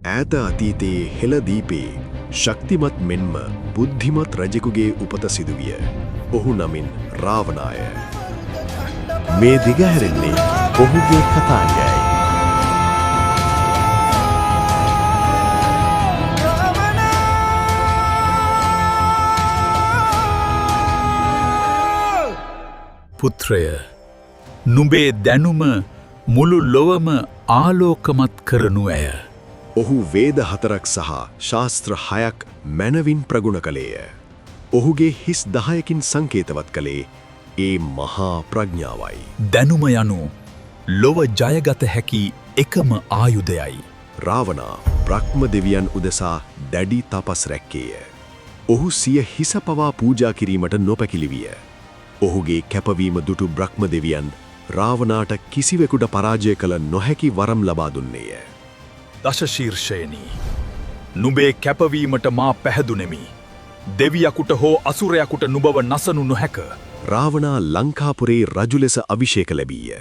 ඈත අතීතයේ හෙළ දීපේ ශක්තිමත් මෙන්ම බුද්ධිමත් රජෙකුගේ උපත සිදුවිය. ඔහු නමින් රාවණාය. මේ දිගහැරෙන්නේ ඔහුගේ කතාංගයයි. පුත්‍රය, නුඹේ දැනුම මුළු ලොවම ආලෝකමත් කරනු ඇය. ඔහු වේද හතරක් සහ ශාස්ත්‍ර හයක් මැනවින් ප්‍රගුණ කළේය. ඔහුගේ හිස් 10කින් සංකේතවත් කළේ ඒ මහා ප්‍රඥාවයි. දැනුම යනු ලොව ජයගත හැකි එකම ආයුධයයි. රාවණා බ්‍රහ්ම දෙවියන් උදෙසා දැඩි තපස් රැක්කේය. ඔහු සිය හිස පවා පූජා කිරීමට නොපැකිලි විය. ඔහුගේ කැපවීම දුටු බ්‍රහ්ම දෙවියන් රාවණාට කිසිවෙකුට පරාජය කළ නොහැකි වරම් ලබා දුන්නේය. දශශීර්ෂයනි, නුඹේ කැපවීමට මා පැහැදුනෙමි. දෙවියකුට හෝ අසුරයකුට නුඹව නසනු නොහැක. රාවණා ලංකාපුරේ රජු ලෙස අභිෂේක ලැබීය.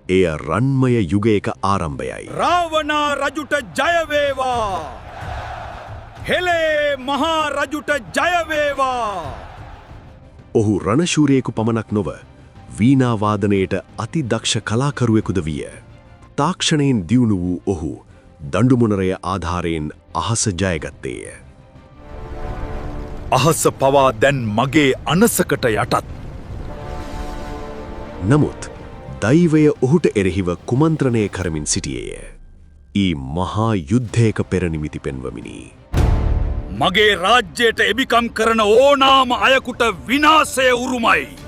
එය රන්මය යුගයක ආරම්භයයි. රාවණා රජුට ජය වේවා! හෙළේ මහා රජුට ජය වේවා! ඔහු රණශූරයෙකු පමණක් නොව වීණා වාදනයට අති දක්ෂ කලාකරුවෙකුද විය. තාක්ෂණයෙන් දියුණු වූ ඔහු දඬුමුණරය ආධාරයෙන් අහස ජයගත්තේය. අහස පවා දැන් මගේ අනසකට යටත්. නමුත් දෛවය ඔහුට එරෙහිව කුමන්ත්‍රණය කරමින් සිටියේය. ඊ මහා යුද්ධයක පෙරනිමිති පෙන්වමිනි. මගේ රාජ්‍යයට එබිකම් කරන ඕනාම අයකුට විනාශය උරුමයි.